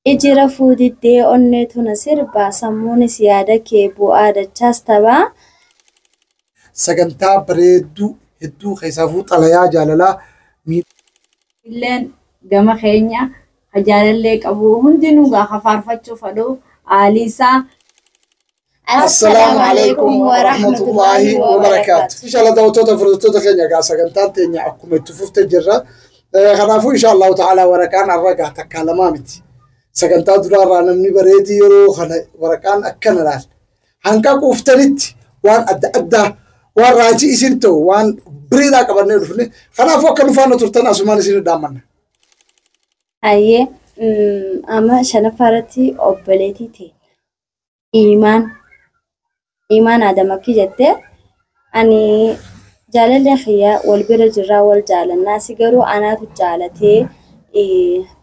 Iji rafuu diddee onneetu na sirba sammuunis yaada kee bu'aa dachaas taphaa. Sagantaa bareedduu hedduu keessaafuu xalayaa jaalalaa Illeen gama keenya ka jaalallee qabu hundinuu gaafa faarfachuu fedhu haalli isaa. Assalaamu alaikum warahmatullaahi wabarakaatu. Inshallah daawwattoota hordoftoota keenya egaa sagantaan teenya akkuma itti fufte jirra. Kanaafuu inshallah ta'ala waraqaan har'a gaa takkaa lamaa miti. Sagantaa duraarraa namni bareedii yeroo kana waraqaan akkana laal. Hanqa quuftanitti waan adda addaa waan raajii isin ta'u waan biriidhaa qabannee dhufne. Kanaafuu akka nu faana turtan asumaan isin dhaammanna. Hayyee amma shanaffaa irratti obboleettii teenya. Imaan Imaan Adam akki jettee ani jaalallee kiyya wal bira jirraa wal jaalannaa si garuu anaatu jaalatee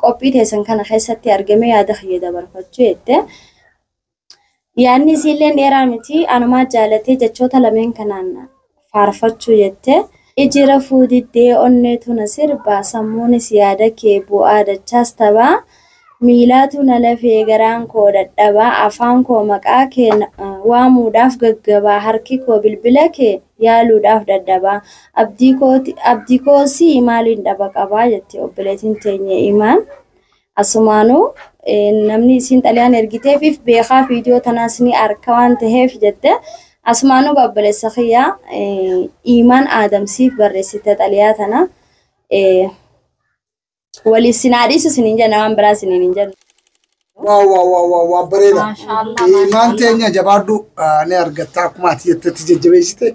qophii teessan kana keessatti argamee yaada kiyya dabarfachuu jette. Yaadni isiillee dheeraa miti anumaa jaalatee jechoota lameen kanaan faarfachuu jette. Iji rafuu diddee onneetu na sirba sammuunis yaada kee bu'aa dachaas taphaa. Miilaatu na lafee garaan koo dadhabaa afaan koo maqaa kee waamuudhaaf gaggabaa harki koo bilbila kee yaaluudhaaf dadhabaa abdii koosii maaliin dhaba qabaa jette obboleettiin teenya Imaan. Asumaanuu namni isiin xalayaan ergiteef beekaa viidiyoo tanaas ni arka waan ta'eef jette. Asumaanuu obboleessa kiyyaa Imaan Adamsiif barreessite xalayaa tana. Walii sinaa dhiisu isiniin jenna waan biraa isiniin hin jennu. Waaw waaw waaw waaw waan bareeda. Maashaallah. Imaan teenya jabaadhu ni argatta akkuma ati jettetti jajjabeessite.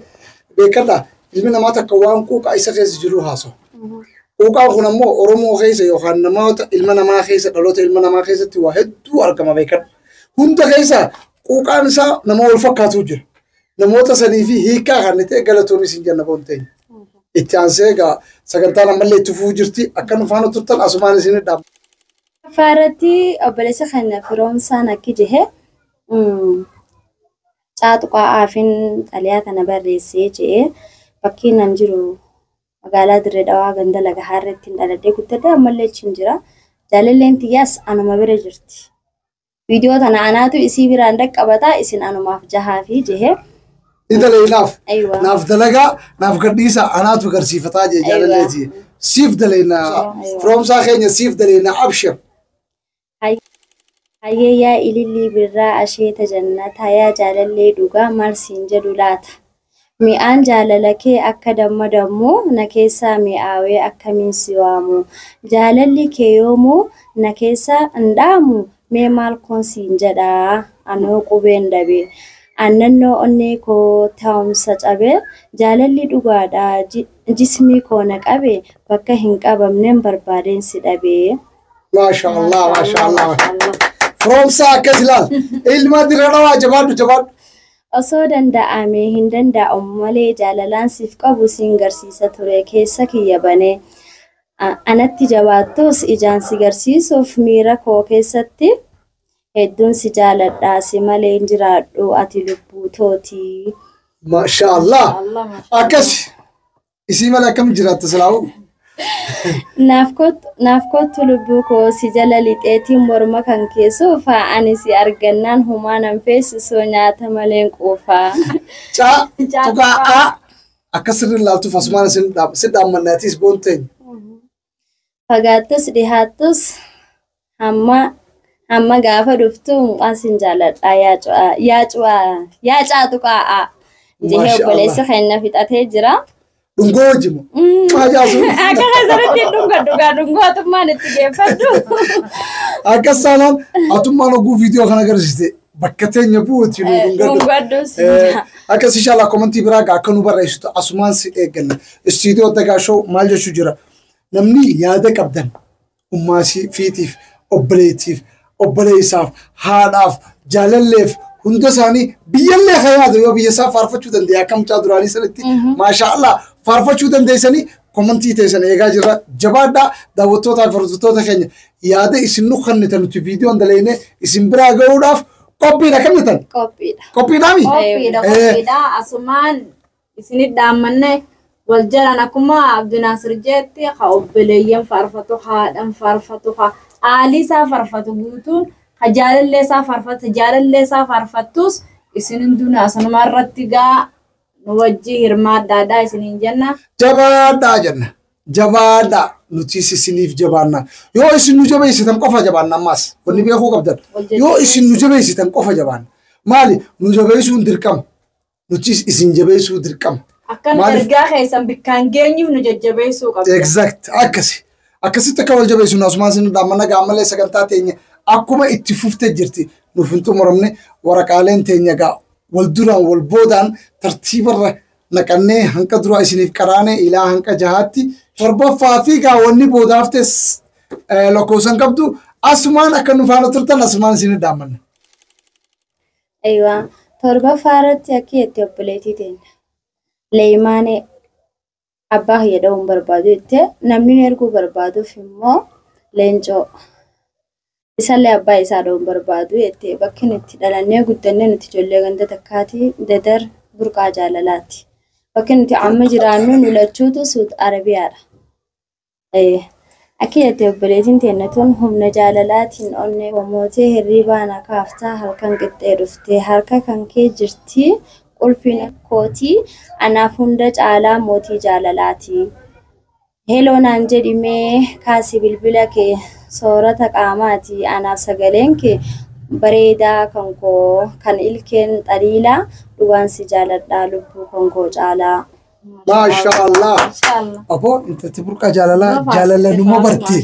Beekadha ilmi namaa takka waan quuqaa isa keessa jiru haasawa. Quuqaan kun ammoo Oromoo keessa yookaan namoota ilma namaa keessa dhaloota ilma namaa keessatti waa hedduu argama beekadha. Hunda keessa quuqaan isaa nama wal fakkaatu jira. Namoota sanii fi hiikaa kan ta'e galatoomis hin jenna boon teenya. Itti aansee egaa sagantaan ammallee itti fufuu jirti. Akka nu faana turtan asumaan isin dhaabna. Affaarratti obboleessa keenya firoomsaan akki jehe caaxuqaa aafin xalayaa kana barreessee je'ee bakki nan jiru magaalaa Dirree Dhawaa ganda laga harreetti hin dhaladhee guddadhe ammallee achi hin jira. Jaalalleen tiyyaas anuma bira jirti. Viidiyoo tana anaatu isii biraan dhaqqabataa isin anumaaf jahaa fi jehe. Ni dalainaaf. Aywa. Naaf dalagaa naaf gadhiisa anaatu garsiifataa jee jaalalleeti. Siif dalainaa. Firoomsaa keenya siif dalainaa abshir. Hayyee yaa ilillii birraa asheeta jannataa yaa jaalallee dhugaa maal siin jedhu laata. Mi'aan jaalala kee akka damma dammuu na keessaa mi'aawee akkamiin si waamu. Jaalalli kee yoomuu na keessaa hin dhaamu mee maal koon siin jedhaa anoo qubeen dhabe. Annannoo onnee koo taa'umsa cabe jaalalli dhugaadhaa jismii koo na qabe bakka hin qabamneen barbaadeen si dhabe. Maasha Allah maasha Allah. Firoomsaa akkas ilaal. Ilma Dirree Dhawaa jabaadhu jabaadhu. Osoo danda'amee hin danda'amu malee jaalalaan siif qabu siin garsiisa ture keessa kiyya banee. Anatti jabaattus ijaan si garsiisuuf miira koo keessatti hedduun si jaaladha si malee hin jiraadhu ati lubbuu tooti. Maasha Allah. Akkas isii malee akkam jiraatta silaa'u? Naaf kottu lubbuu koo si jala lixeetiin morma kan keessuufa ani si argannaan humaa nan feesisuu nyaata maleen quufaa. Caa tuqaa A akka sirri ilaaltuuf asumaan isin si dhaammannaatis boon teenya. Fagaattus dhihaattus hamma hamma gaafa dhuftu waan sin jaaladha yaa cu'aa yaa caa tuqaa jehee Maasha obboleessi Allah. keenya fixatee jira. Dhungoo wajjin moo? Maajaasu. Akka keessatti dhungadhu gaa dhungootummaan itti geeffadhu. Akkas taanaan atummaan oguu viidiyoo kana agarsiiste bakka teenya bu'uuti nu dhungadhu. Dhungadhus. Akkas inshallah komantii biraa gaa akka nu barreessitu asumaan si eegganna. Istiidiyoo Dagaashoo maal jechuu jira. Namni yaada qabdan ummaasii fiitiif obboleettiif obboleessaaf haadhaaf jaalalleef hunda isaanii biyyallee kan yaadu yoo biyya isaa faarfachuu danda'e akka mucaa duraanii sanatti maasha Allah faarfachuu dandeessanii komantii teessan eegaa jirra jabaadhaa daawwattootaa fi hordoftoota keenya yaada isin nu kennitan nuti viidiyoon dalagne isin biraa gahuudhaaf qophiidha kam jettan Qophiidha. qophiidhaami Qophiidha qophiidha asumaan isinit dhaammanne wal jalan akkuma Abdinaasir jetti ha obboleeyyan faarfatu haadhan faarfatu ha Aalii isaa farfatu guutuun ka jaalallee isaa farfatu jaalallee isaa farfattus isin hundinuu asanuma irratti gaa nu wajji hirmaadhaadhaa isiniin jenna. Jabaadhaa jenna. Jabaadhaa nutis isiniif jabaanna. Yoo isin nu jabeessitan qofa jabaanna ammaas. Wanni beekuu qabdan. Yoo isin nu jabeessitan qofa jabaanna. Maali nu jabeessuun dirqama. Nutis isin jabeessuu dirqama. Akkan ergaa keessan bikkaan geenyuuf nu jajjabeessuu qabda. Exact akkasi. Akkasitti akka wal jabeessu asumaan isin dhaammanna gaammalee sagantaa teenya akkuma itti fuftee jirti nuuf hin xumuramne waraqaaleen teenya gaa wal duraan wal boodaan tartiibarra naqannee hanqa duraa isiniif qaraanee ilaa hanqa jahaatti torbaffaa fi gaa wanni boodaaftes lakkoofsan qabdu asumaan akka nu faana turtan asumaan isin dhaammanna. Eeyyaa torbaffaa irratti akka itti obboleettii teenya. Leeymaanee abbaa kiyya dha'uun barbaadu jettee namni nu erguu barbaaduuf immoo leencoo isallee abbaa isaa dha'uun barbaadu jettee bakki nuti dhalannee guddannee nuti ijoollee ganda takkaati dadar burqaa jaalalaati. Bakki nuti amma jiraannu nu lachuutu Suud Arabiyaadha. Akka jettee obboleettiin teenya tun humna jaalalaatiin onnee homootee hirribaa na kaaftaa halkan qixxee dhuftee harka kan kee jirti qulfiin kootii anaaf hunda caalaa mootii jaalalaati. Heloo naan jedhimee kaasi bilbila kee soorata qaamaati anaaf sagaleen kee bareedaa kan koo kan ilkeen xaliilaa dhugaan si jaaladhaa lubbuu kan koo caalaa. Maashaallah. Aboo intalti burqaa jaalalaa jaalala numa barti.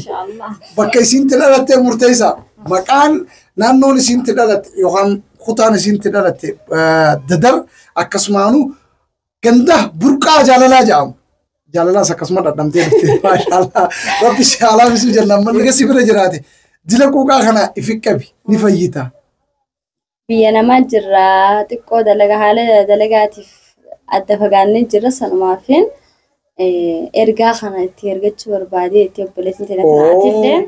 Bakka isiinti dhalatte murteessa. Maqaan naannoon isiinti dhalatte yookaan kutaan isiinti dhalatte dadar akkasumaanu ganda burqaa jaalalaa jedhamu. Jaalalaas akkasuma dhadhamtee dhufte. Maashaallah. Rabbi si haa laafisuu jennaan manni si bira jiraate. Dila quuqaa kana ifi qabi ni fayyita. Biyya namaa jirra xiqqoo dalagaa haala dalagaatiif adda fagaannee jirra sanumaafin ergaa kana itti ergachuu barbaadee itti obboleettiin teenya tanaatillee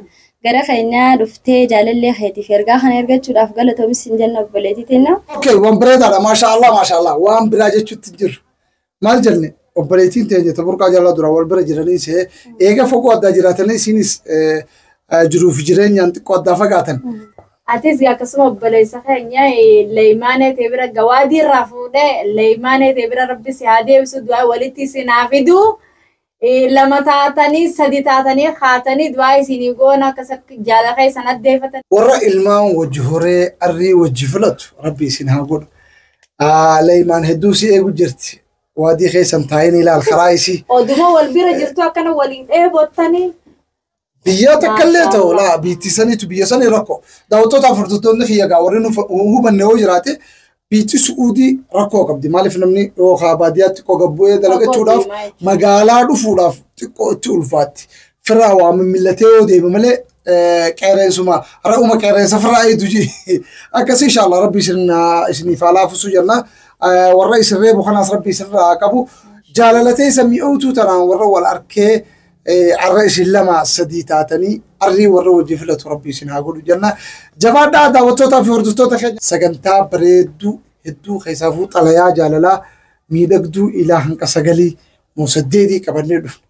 gara keenyaa dhuftee jaalallee keetiif ergaa kana ergachuudhaaf galatoomis hin jenna obboleettii teenya. Okay, waan bareedaadha. Maashaallah, maashaallah. Waan biraa jechuutti hin jirru. Maal jenne obboleettiin teenya ta burqaa jaalalaa dura wal bira jiranii see eega fagoo addaa jiraatanii isinis jiruuf jireenyaan xiqqoo addaa fagaatan. Atis akkasuma obboleessa keenya leeymaanee ta'e bira gawaadii irraa fuudhee leeymaanee ta'e bira rabbi si haa deebisu du'aa walitti isin haa fidu. Lama taatanii sadi taatanii haatanii du'aa isinii goona akkas jaalala keessan addeeffatan. Warra ilmaan wajji horee arrii wajji filatu rabbi isin haa godhu. Leeymaan hedduu si eegu jirti. Waadii keessan taa'in ilaal karaa isii. Oduma wal bira jirtu akkana waliin dheebottanii. Biyya takka illee ta'u laa biitti saniitu biyya sanii rakkoo. Daawwattoota hordoftoonni kiyya gaa warri nu hubanne yoo jiraate biitti Su'uudii rakkoo qabdi. Maaliif namni yookaan baadiyyaatti xiqqoo gabbu'ee dalagachuudhaaf magaalaa dhufuudhaaf xiqqoo itti ulfaatti. Firraa waa mimmilatee yoo deeme malee qeereensuma ra'uma qeereensa firraa eedu jee. Akkasii inshallah rabbi isiniif haa laafisu jenna. Warra isin reebu kanaas rabbi isinirraa haa qabu. Jaalalatee isa mi'ootuu tanaan warra wal arkee arra isin lama sadii taatanii arrii warra wajji filatu rabbi isin haa godhu jenna. Jabaadhaa daawwattootaa fi hordoftoota keenya sagantaa bareedduu hedduu keessaafuu xalayaa jaalalaa miidhagduu ilaa hanqa sagalii moo saddeetii qabannee dhufne.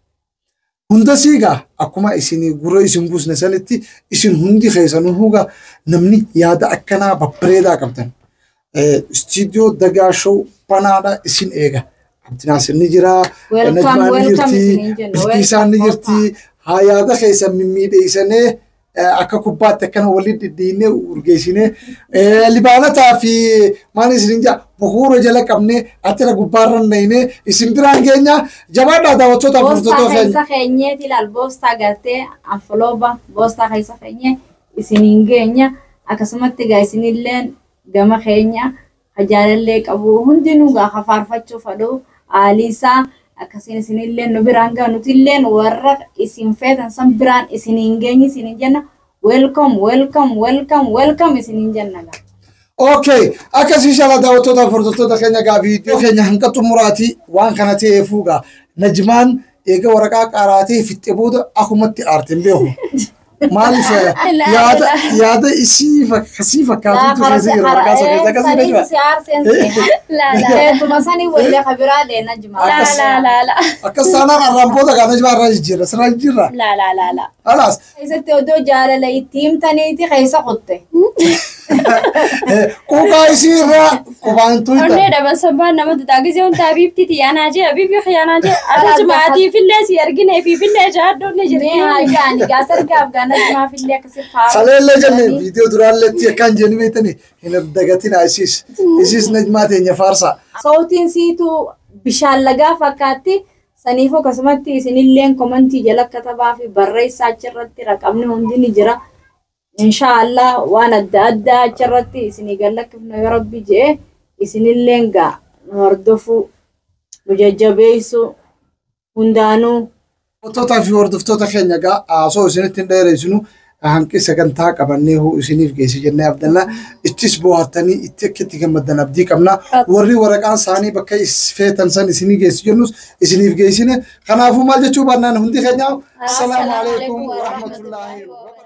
Hunda siigaa akkuma isin gurra isin buusne sanitti isin hundi keessanuu hugaa namni yaada akkanaa babbareedaa qabdan. Istiidiyoo Dagaa Show banaadha isin eega. Abdinaasir ni jira, Najmaan ni jirti, Bilkiisaan ni jirti. Haa yaada keessan mimmiidheessanee akka kubbaatti akkana waliin dhidhiinee urgeessinee libaanataa fi maal isin jaa bukuura jala qabnee atira gubbaarra naynee isin biraan keenya jabaadhaa daawwattoota Boostaa hordoftoota keenya. keessa keenyeeti ilaal boostaa gartee anfalooba boostaa keessa keenye isiniin geenya akkasumatti egaa isinilleen gama keenya jaalallee qabu hundinuu gaafa faarfachuu fedhu aalii isaa akkasiin isinilleen nu biraan ga'a nutilleen warra isin feetan san biraan isiniin geenye isiniin jenna welcome welcome welcome welcome isiniin jenna gaa. Okay, akkas inshallah daawwattoota hordoftoota keenya gaa viidiyoo keenya hanqa xumuraati waan kana ta'eefuu gaa Najmaan eega waraqaa qaraatee fixxe booda akkumatti aarte hin beeku. Maaliif yaada yaada isii sii fakkaatutu keessa jira maqaa isa keessa akkasii Najma. Si aarseen Laa laa. Teessuma sanii wallee kabiraa dee Najma. Laa laa laa laa. Akkas taanaan arraan booda gaa Najma irraa jijjiirra sirraa jijjiirra. Laa laa laa laa. Alaas Keessatti odoo jaalala itti himtaniiti keessa qotte. quuqaa isii irraa qubaan Onnee tuytan. dhaban sabbaan nama dutaa gisee hundaa habiibti xiyyaanaa jee habiibi xiyyaanaa jee akkasuma atiifillee si argine fiifillee jaaddoon ni Mee jirti. haa ani gaa sargaaf gaa Najmaafillee akkasii faaru. Kaleellee jenne viidiyoo duraalleetti akkaan jennu beektani hin dagatina isiis. Isiis Najmaa teenya faarsaa. Sautiin siitu bishaan lagaa fakkaatti. Saniif akkasumatti isinilleen komantii jala katabaa fi barreessaa achirratti raqamni hundi ni jira. Inshaallah waan adda addaa achirratti isinii gallakkifnu yoo rabbi je'e isinilleen gaa nu hordofuu nu jajjabeessu hundaanuu. Hordoftoota fi hordoftoota keenya egaa osoo isinitti hin dheereessinu hanqi sagantaa qabannee hoo isiniif geesse jennee abdanna. Ittis bohaartanii itti akka itti gammaddan abdii qabna. Warri waraqaan isaanii bakka feetan san isinii geessu jennus isiniif geessine. Kanaafuu maal jechuu baannaan hundi keenya. Assalaamu alaikum warahmatullaahi wabarakatuh.